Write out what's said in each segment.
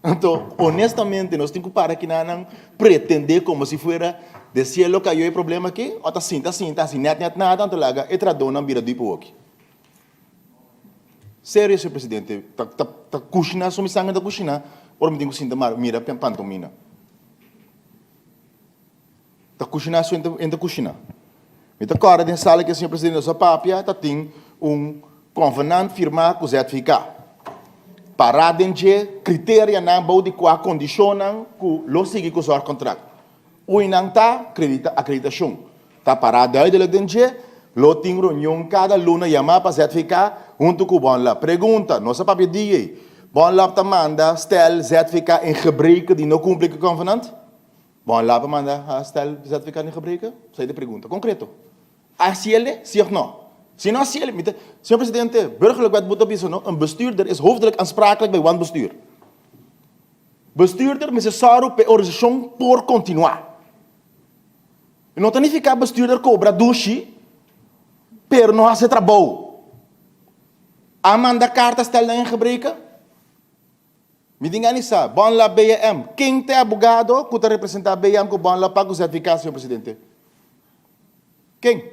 Anto, honestamente, nos tin ku para kinanan pretendé komo si fuera del cielo cayó e problema aki, o ta sinta sinta hasi nèt nèt nada, anto laga e trahadónan bira duipu hoki. Serio, señor presidente, ta ta ta kushiná so mi sanger ta kushiná ora mi tin ku sinta mira pantomina. Ta kushiná su en ta kushiná. Mi ta kòrda den sala ke señor presidente nos a papia ta tin un konvenant firmá ku ZVK. Pará den dje kriterianan bou di kua kondishonnan ku lo sigui ku zorgkontrakt. Ui nan ta kredita akreditashon. Ta pará duidelik den dje, lo tin reunion kada luna yamá pa ZVK huntu ku Bonlab. Pregunta, nos a papia di ei. Bonlab ta manda stel ZVK in gebreke di no kumpli ku e konvenant? Bonlab a manda stel ZVK in gebreke? Esei ta e pregunta konkreto. A hasiel si of no? Si no hasiel, mi ta, Señor Presidente, Burgerlijk Wetboek ta bisa no, een bestuurder is hoofdelijk aansprakelijk bij wanbestuur. Bestuurder mester sòru pa e organisashon por kontinuá. E no ta nifiká bestuurder kobra dushi, pero no hasi e trabou. A manda karta stel nan in gebreke? Mi tin gana di sa, Bonlab BM, ken ta e abogado ku ta representá BM ku Bonlab pa ku ZVK, señor Presidente? Ken?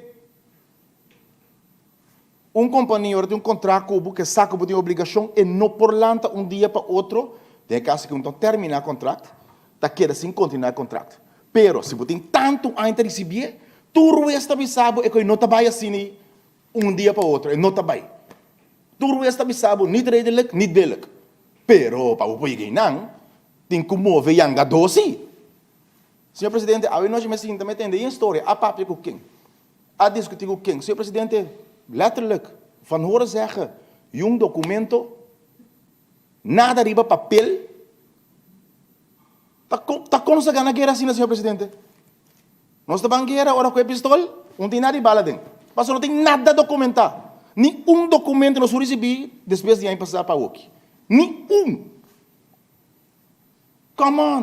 Un kompania ora tin un kontrakt ku bo, ke sa ku bo tin obligashon, e no por lanta un dia pa otro, den e kaso ku un ta terminá kontrakt, ta keda sin kontinuá e kontrakt. Pero si bo tin tantu aña ta risibié, tur wes ta bisa bo e ku e no ta bai asina un dia pa otro, e no ta bai. Tur wes ta bisa bo niet redelijk, niet billijk. Pero pa bo por yega einan, tin ku move yangadó sí. Señor Presidente, awe nochi mi a sinta mi a tende e historia, a papia ku ken? A diskutí ku ken? Señor Presidente, letterlijk, van horen zeggen, y un documento, nada riba papel. Ta kon, ta kon nos ta gana guera asina, señor Presidente? Nos ta ban guera ora ku e pistol, no tin nada di bala den. Pasobra no tin nada dokumentá. Ni un documento nos por risibí despues di aña pasá pa awoki. Ni un! Come on!